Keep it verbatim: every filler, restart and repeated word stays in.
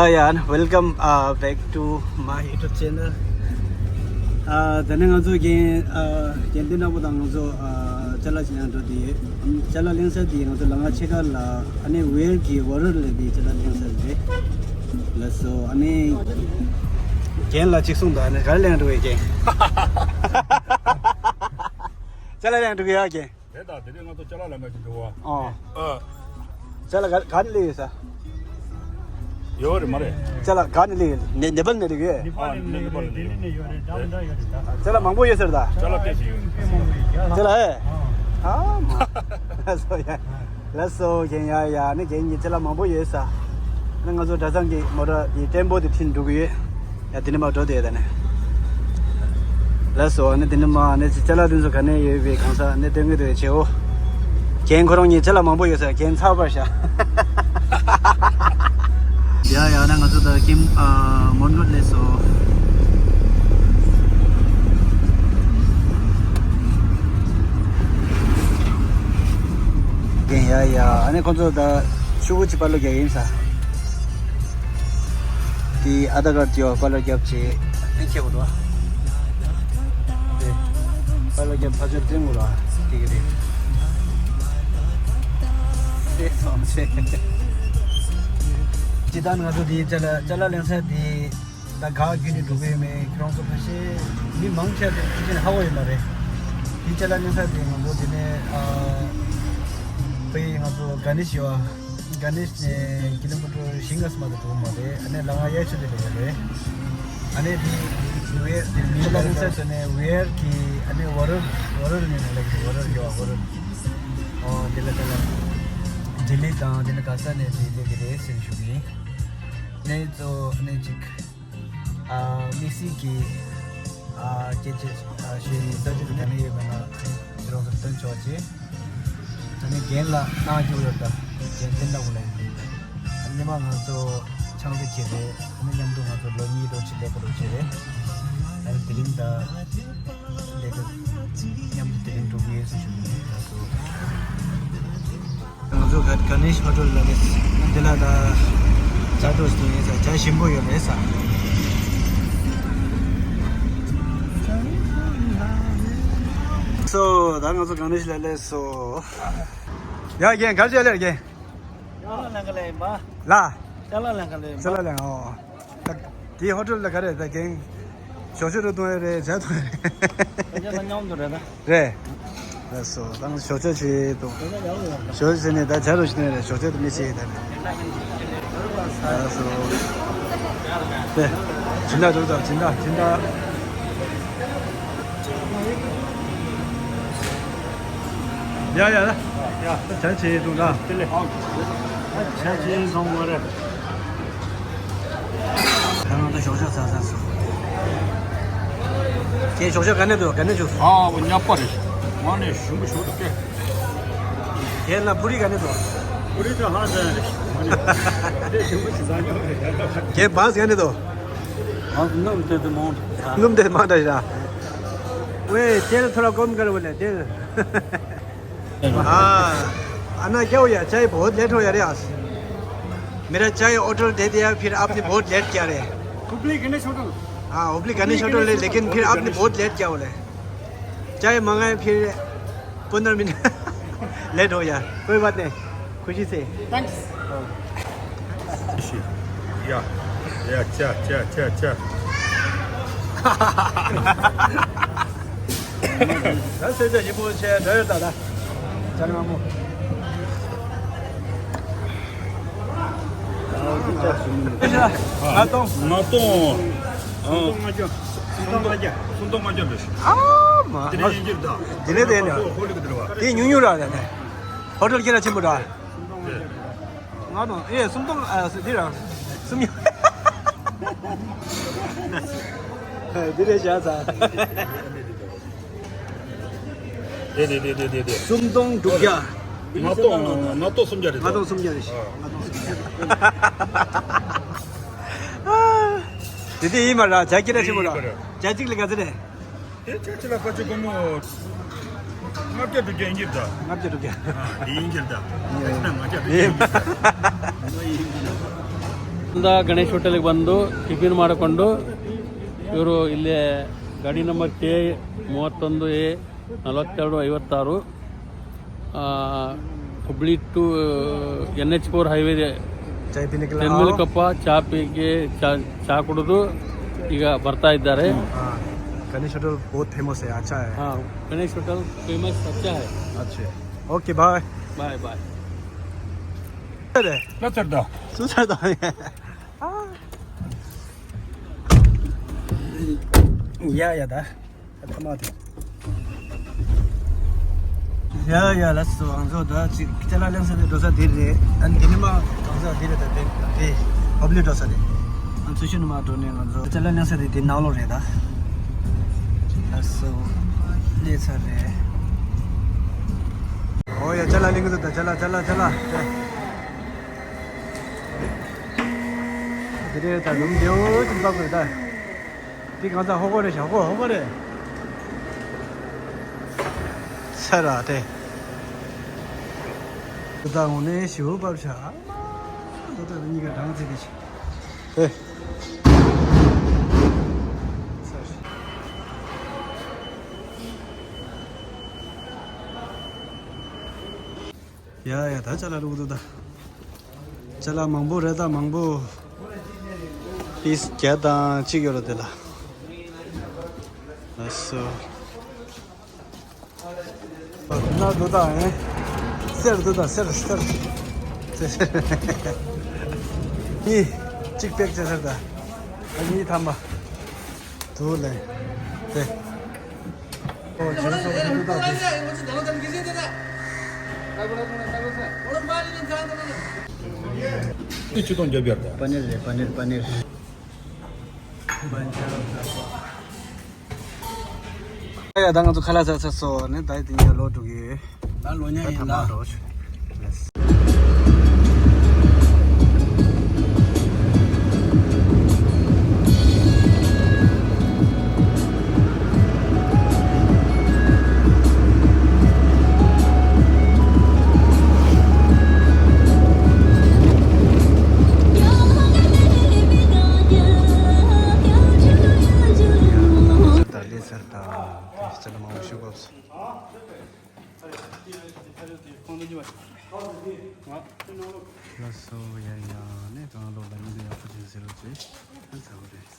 Uh, yeah, welcome uh, back to my YouTube channel. Uh, ད་ནི་ང་ཚོ་རྒན་ཨ་རྒན་བསྟན་དྲག་པོ་དང་ང་ཚོ་ཨ་ཅ་ལག་ཅིག་ལེན་འགྲོ་དེ་ཡོད། ཨམ་ཅ་ལག་ལེན་ས་དེ་ང་ཚོ་ལ་ང་ཕྱེད་ཀ་ལ་ཨ་ནི་ཝེར་གྱི་ཝ་རོར་ལ་དེ་ཅ་ལག་ལེན་ས་རེད། ལགས་སོ། ཨ་ནི་རྒན་ལ་གཅིག་གསུངས་དང་། ཨ་ནི་ག་རེ་ལེན་འགྲོ་ཡོད་རྒན། ཅ་ལག་ལེན་འགྲོ་གི་ཡོད་རྒན། དེ་དང་དེ་རིང་ང་ཚོ་ཅ་ལག་ལེན་པ་ཅིག་འགྲོ་བ། ཨོ། ཨ། ཅ་ལག་ག་ག་ནས་ལེན་ཡོད་ས། ཡོད་རེད་མ་རེད། ཅ་ལག་ག་ནས་ལེན་ཡོད། ནེ་ནེ་པཱལ་ནས་ལེན་ཡོད། ཨ་ནེ་པཱལ་ནས་ཡོད་རེད། ཅ་ལག་མང་པོ་ཡོད་ཟེར་ད། ཅ་ལག་དེ་ཅ་ལག་ཨེ། ཨ་མ། ལགས་སོ་ཡ། ལགས་སོ་རྒན། ཡ་ཡ། ནི་རྒན་གྱི་ཅ་ལག་མང་པོ་ཡོད་ས། ནི་ང་ཚོ་གྲྭ་ཚང་གི་མོ་ཊ་གི་ཊེམ་པོ་དེ་ཁྲིད་འགྲོ་གི་ཡོད། ཡ་དེ་ནས་མར་འགྲོ་དེ་ད་ནི། ལགས་སོ། ཨ་ནི་དེ་ནས་མར་ཨ་ནི་ཅ་ལག་དེ་ཚོ་ག་ནས་ཡོད་པའི་གང་ཟག་ཨ་ནི་སྟོན་གི་འདུག་བྱེའོ། རྒན་ཁོ་རང་གཉིས་ཅ་ལག་མང་པོ་ཡོད་ས་རྒན་ཚ་བར་ཤ། ཡ་ཡ། ཨ་ནི་ང་ཚོ་ད་ཀིམ་ཨ་མོན་གྷོ་སླེབས་སོང་། རྒན། ཡ་ཡ། ཨ་ནི་ཁོ་ཚོ་ད་ཤོག་གུ་ཅིག་པར་ལོ་རྒྱག་ཡིན་ས། དེ་ཨ་དྷར་ཀར་དེ་བ་པར་ལོ་རྒྱབ་བྱས་ཨ་ནི་ཁྱེར་དགོས་འདུག་ཨ། དེ་པར་ལོ་རྒྱབ་ཕར་ཕྱོགས་སྟོན་དགོས་ར། དེ་གི་རེད། དེ་སོང་ཆེ། ཇི་ལྟར་ང་ཚོ་དེ་ཅ་ལག་ཅ་ལག་ལེན་ས་དེ་ད་ག་བརྒྱུད་ནས་འགྲོ་གི་ཡོད་མེད་ཁྱེད་རང་ཚོ་ཁ་ཤས་མི་མང་ཆེ་བ་དེ་ཁྱེད་ཀྱིས་ཧ་གོ་ཡོད་མ་རེད། དེ་ཅ་ལག་ལེན་ས་དེ་ང་ཚོ་དེ་ནས་ཨ་ཕ་གི་ང་ཚོ་ག་ནི་ཞེས་པ། ག་ནས་ནས་ཀི་ལོ་མི་ཊར་བཞི་ལྔ་ཙམ་མ་གཏོགས་འགྲོ་གི་མ་རེད། ཨ་ནི་ལ་ང་གཡས་ཕྱོགས་དེ་ལ་ཡོད་རེད། ཨ་ནི་དེ་ཝེར་དེ་མིང་ལ་ལེན་ས་ཟེར་ནས་ཝེར་གྱི་ཨ་ནི་ཝ་རོར་ཝ་རོར་ནས་ལ་ལེན་གི་ཝ་རོར་ཡོད། ཝ་རོར། ཨོ་དེ་ལ་དེ་ལ་ལྡི་ལི་དང་དེ་ནས་ག་ས་ནས་དེ་ལེན་གི་རེད་ཟེར་ཞུ་གི་ཡིན། ནས་གཙོ་བོ་ཨ་ནི་གཅིག་ཨ་དམིགས་བསལ་གྱི་ཨ་སྐད་ཆ་ཨ་ཞུ་ཡི་ས་ཆ་དེ་ག་ནས་ཡོད་མེད་ན་ཁྱེད་རང་ཚོར་སྟོན་ཆོག་ཅེས། ད་ནི་རྒན་ལགས་གནང་རྒྱུ་ཡོད་ད། རྒན་བསྟན་དྲག་པོ་ལགས་ཡིན། ཨ་ཉི་མ་ང་ཚོ་ཆང་ས་ཁྱེར་རེད། ཨ་ནི་མཉམ་དུ་ང་ཚོ་ལོ་གཉིས་ལོ་གཅིག་སླེབས་པ་རོགས་བྱེད་རེད། ཨ་ནི་དེ་རིང་ད་སླེབས་སྐབས་མཉམ་དུ་དེ་རིང་འགྲོ་གི་ཡོད་ཟེར་ཞུ་གི་ཡིན། ལགས་སོ། ང་ཚོ་ག་ག་ནེ་ཤི་ཧོ་ཊེལ་ལ་རེད། འདི་ལ་ད་ཇ་འདྲ་ཞིག་ཡོད་ས། ཇ་ཞིམ་པོ་ཡོད་རེད་ས། སོ་ད་ང་ཚོ་ག་ནེ་ཤི་ལ་སླེབས་སོང་། ཡ་རྒན་ག་རེ་བྱས་ལེ་རྒན། ཅ་ལག་ལེན་ག་ལེ་ཡིན་པ། ལ། ཅ་ལག་ལེན་ག་ལེ་ཡིན་པ། ཅ་ལག་ལེན། ཨོ། ད་དེའི་ཧོ་ཊེལ་ལ་ག་རེ་ད་རྒན། ཞོགས་ཇ་རུ་བཏུང་ཡ་རེད། ཇ་བཏུང་ཡ་རེད། ཇ་ད་མཉམ་དུ་རེད་ད། རེད། ལགས་སོ། ད་ང་ཞོགས་ཇ་བྱེད་དོ། ཞོགས་ཇ་བྱེད་ནས་ད་ཇ་རུ་བྱེད་ནས་རེད། ཞོགས་ཇ་དེ་མི་བྱེད་ད་རེད། ལགས་སོ། དེ། སྦྱིན་བདག་འདུག་ད་སྦྱིན་བདག་སྦྱིན་བདག་ཡ་ཡ་ཡ། ཡ་ད་ཇ་བྱེད་འདུག་ད། དེ་ལས། ཇ་བྱེད་སོང་བ་རེད། ད་ང་ཚོ་ཞོགས་ཇ་ཟ་ས་སོང་། ཁྱེད་ཞོགས་ཇ་ག་ནས་འདུག་ག་ནས་བྱུང་སོང་། ཨ་བ་ཉག་པ་རེད། ང་ནས་ཞིམ་པོ་ཞོགས་ཇ་སྐད། ཁྱེད་ལ་པུ་རི་ག་ནས་འདུག་པུ་རི་ཅང་ཧང་ཟ་ཡ་རེད། ང་ནས་དེ་ཞིམ་པོ་ཞིག་ཟ་མྱོང་རེད། ཁྱེད་བཱས་ག་ནས་འདུག་ང་སྣུམ་དེ་དེ་མང་། སྣུམ་དེ་མང་དྲགས་ཤག་ཝེ་དེལ་ཐོ་ར་ཀོམ་ཀར་ཝེ་ལེ་དེལ། हाँ, आना क्या हुआ? चाय बहुत लेट हो जा रहा है आज। मेरा चाय ऑर्डर दे दिया, फिर आपने बहुत लेट किया रे। हुबली गणेश होटल। हाँ, हुबली गणेश होटल है, लेकिन फिर आपने बहुत लेट किया बोले। चाय मंगाए, फिर पंद्रह मिनट लेट हो गया। कोई बात नहीं, खुशी से। थैंक्स। ཡ། ཡ། ཅ་ཅ་ཅ་ཅ། ད་སེམས་ཅན་ཞིམ་པོ་བྱས་འདྲ་ཡོད་ད་ད། ཅ་ལག་མང་པོ། ལྔ་སྟོང་། ལྔ་སྟོང་། ཨ། སུམ་སྟོང་ལྔ་བརྒྱ། སུམ་སྟོང་ལྔ་བརྒྱ་རེད། ཨ་མ། དེ་ནས་ཡིན་གྱི་རེད་ད། དེ་ནས་དེ་ནས། ཧོ་ལི་གི་དེ་རེད་བ། དེ་ཉུང་ཉུང་ར་ད་ད། ཧོ་ཊེལ་སྐད་གྲགས་ཆེན་པོ་ར། ལྔ་དང་ཨེ་སུམ་སྟོང་ཨ་སུ་དེ་ར་སུམ་ཡ། དེ་རེད་བྱ་ས། དེ་དེ་དེ་དེ་དེ་དེ། སུམ་སྟོང་དྲུག་བརྒྱ། ལྔ་སྟོང་ལྔ་སྟོང་སུམ་བརྒྱ་རེད། ལྔ་སྟོང་སུམ་བརྒྱ་རེད། ལྔ་སྟོང་སུམ་བརྒྱ། དེ་དེ་ཡིན་མ་ར་ཇ་སྐད་གྲགས་ཆེན་པོ་ར། ཇ་གཅིག་ལ་ག་ཚོད་རེད། དེ་ཆ་ཆི་ལ་ཁ་ཆེ་སྒོར་མོ་ལྔ་བརྒྱ་དྲུག་བརྒྱ་ཡིན་གྱི་རེད་ད། ལྔ་བརྒྱ་དྲུག་བརྒྱ། ཨ། དེ་ཡིན་གྱི་རེད་ད། ལྔ་བརྒྱ་དྲུག་བརྒྱ་ཡིན་གྱི་རེད་ད། ಇಂದ ಗಣೇಶ್ ಹೋಟೆಲ್‌ಗೆ ಬಂದು ಟಿಫಿನ್ ಮಾಡಿಕೊಂಡು ಇವರು ಇಲ್ಲೇ ಗಾಡಿ ನಂಬರ್ ಕೆ ಮೂವತ್ತೊಂದು ಎ ನಲವತ್ತೆರಡು ಐವತ್ತಾರು, ಆ, Hubli to N H four highway ಇದೆ. ಚಾಯ್ ಪೀನೆ ಕೆ ಲಿಯೆ ಆಯೆ ಹೋ? ಕಪ್ಪ ಚಾ ಪೀಗೆ ಚಾ, ಚಾ ಕುಡಿದು ಈಗ ಬರ್ತಾ ಇದ್ದಾರೆ. ಹಾ. ಗಣೇಶ್ ಹೋಟೆಲ್ ಬಹುತ್ ಫೇಮಸ್ ಹೈ, ಅಚ್ಚಾ ಹೈ. ಹಾ, ಗಣೇಶ್ ಹೋಟೆಲ್ ಫೇಮಸ್ ಅಚ್ಚಾ ಹೈ. ಅಚ್ಚಾ. ಓಕೆ, ಬಾಯ್. ಬಾಯ್, ಬಾಯ್. ಅರೆ. ཡ་ཡ་ད། ཡ་ཡ་ལགས་སོ། ང་ཚོ་ད་ཅིག་ཅ་ལག་ལེན་ས་དེ་འགྲོ་ས་དེ་རེད། ཨ་ནི་དེ་ནི་མ་གང་ས་དེ་རེད། ད་དེ་དེ་ཧོབ་ལི་འགྲོ་ས་རེད། ཨ་ཚུ་ཤུ་ནི་མ་འགྲོ་ནས་ང་ཚོ་ཅ་ལག་ལེན་ས་དེ་དེ་ནང་ལོགས་རེད་ད། ལགས་སོ། སླེབས་ཚར་རེད། ཨོ་ཡ་ཅ་ལག་ལེན་གི་འདུག་ད་ཅ་ལག་ཅ་ལག་ཅ་ལག་དེ་རེད། ད་རུམ་དེའོ་ཅིག་འབབ་དགོས་ད། འདི་གང་ཟག་ཧོ་གོ་རེད་ཤག་ཧོ་ཧོ་གོ་རེད། ས་ར་དེ། འདི་དག་འོང་ནས་ཞེ་པོ་བབས་ཤག་འདི་དག་གཉིས་ཀ་གྲངས་ཚད་དེ་ཤག་དེ། ཡ་ཡ་ད་ཅ་ལག་བླུགས་འདུག་ད། ཅ་ལག་མང་པོ་རེད་ད་མང་པོ། པིས་བརྒྱ་དང་གཅིག་ཡོད་རེད་དེ་ལ། ལགས་སོ། ན་འདུག་ད་ཨེ། གསེར་འདུག་ད་གསེར་གསེར། གཉིས། གཅིག་པེག་བྱས་ཟེར་ད། ཨ་གཉིས་ཐམ་པ། དུ་ལེ། དེ། ཨོ་ཇེ་སོ་ཁ་ཏུ་ད་དེ། དེ་ཆུ་དང་རྒྱབ་ཡར་ད། པ་ནིར་རེད་པ་ནིར་པ་ནིར། ཡ་ད་ང་ཚོ་ཁ་ལག་ཟ་ཚར་སོང་ནས་ད་དེ་ཉལ་ལོག་འགྲོ་གི་ཡོད། ད་ལོ་ཉལ་ཡིན་ད། ད་ལས་ཚར་ད། ད་ལྟ་མང་པོ་ཞུ་དགོས་སོང་། ལགས་སོ། ཡ་ཡ་ནས་གང་ལོ་ལ་ཡིན་དུ་ཡག་པོ་ཅིག་ཟེར་རོ་ཅེས་ཨ་ཚ་བོ་རེད།